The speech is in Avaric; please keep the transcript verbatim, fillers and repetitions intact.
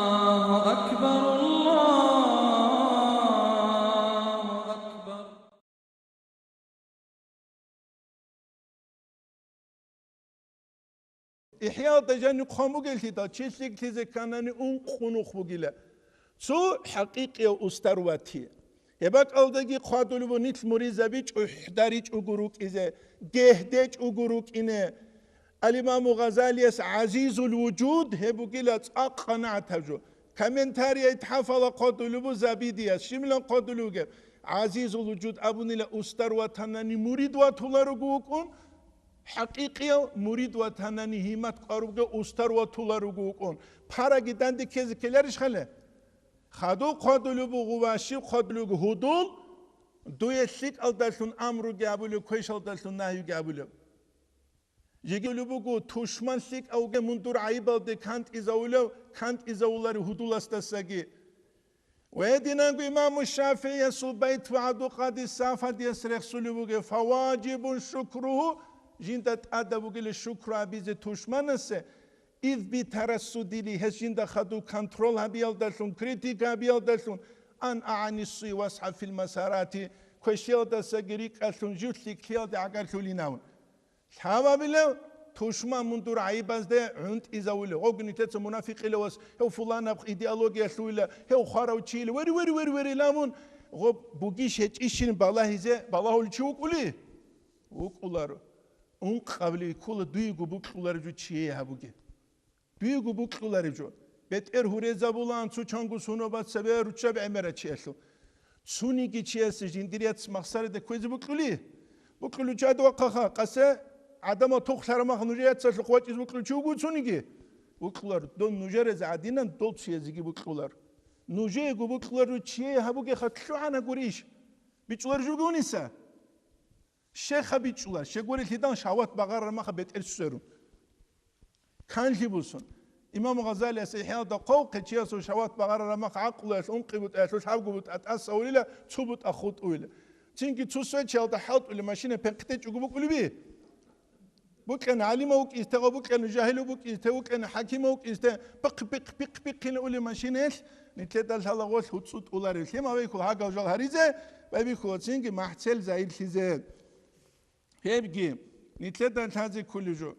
الله أكبر، الله أكبر. ИхӀяалда жаниб хъван бугеллъидал, чи лъикӀлъизе кканани ункъо нух бугила. Цо хӀакъикъияв устар вати. Гьеб бакӀалдаги хъвадулеб буго нилъ муридзаби чӀухӀдаричӀого рукӀине, гьедечӀого рукӀине. Ал-Имаму Гъазалияс гӀазизул вужуд гьеб бугила цӀакъ къанагӀатаб жо. Комментарияй тӀахьалда хъвадулеб буго Забидияс, щибилан хъвадулеб бугеб? ГӀазизул вужуд абунила устар ватанани мурид ватуларого вукӀун, хӀакъикъияв мурид ватанани гьиммат кӀвар бугев устар ватуларого вукӀун. Параги данде ккезе ккеларищ хъале? Хадуб хъвадулеб буго ва щиб хъвадулеб буго гьудул, дуе лъикӀалдалъун амруги абулеб, квешалдалъун нагьиги абулеб. Жеги абулеб буго, тушман лъикӀавги мун дур гӀайибалде кантӀизавулев, кантӀизавуларев гьудуласдасаги. Ва гьединанго имаму ШафигӀиясул байт ва ГӀабдул Къадир Сафадияс рехсулеб бугеб: «Фаважибун шукругьу», жинда тӀадаб бугила шукру абизе тушманасе, «из битарассудили», гьес жинда хадуб контрол гьабиялдалъун, критика гьабиялдалъун, «ан агӀани суи васхӀаб фил масарати», квешиялдасаги рикӀкӀалъун жив лъикӀлъиялде гӀагарлъулин абун. Лъабабилев тушман мун дур гӀайибазде гӀунтӀизавулев. Гъогун нилъеца мунафикъилавас, гьев фуланаб идеологиялъувила, гьев хварав чийила, вери, вери, вери, вери, ламун, гъоб бугищ гьечӀищин балагьизе балагьулев чи вукӀули? ВукӀуларо. Ункъабилев ккола дуего букьуларев жо чие гьабуге. Дуего букьуларев жо. БетӀер гьурезабулаан цо чанго сунабаца бе руччаби гӀемерачиялъул. Цониги чиясе жиндир яц махсарида кквезе букьули? Букьулев чи гьадин вахъаха, къасе гӀадамал тухлъараб мах нужер яцалъухъ вачӀизе букьулев чи вуго цониги? Букьулар, дон нужерезе гӀадинан дол чиязеги букьулар. Нужеего букьуларев чие гьабугеха лъугӀана гурищ? БичӀуларев жо вугониса? Щеха бичӀчӀула, щегорелъидал шагьват багъарараб маха бетӀер сверун. Канлъи бусун. Имам Гъазалияс ИхӀяалда хъвавухъе, чиясул шагьват багъарараб маха гӀакълуялъ ункъи бутӀаялъул лъабго бутӀа тӀасавулила, цо бутӀа хутӀулила. Цинги цо свечаялда хӀалтӀулеб машина пенкъде чӀого букӀулеби? Букьана гӀалимав вукӀинте, гъо букьана жагьилав вукӀинте, букьана хӀакимав вукӀинте, пихъ-пихъ-пихъ-пихъ гьинав улеб машинаялъ, нилъеда лъала гъолъ гьуцӀу тӀоларев. Лъимавейхъул гьагав жал гьаризе, байбихьула цинги махӀцел загьирлъизе. Гьебги, нилъеда лъазе кколев жо.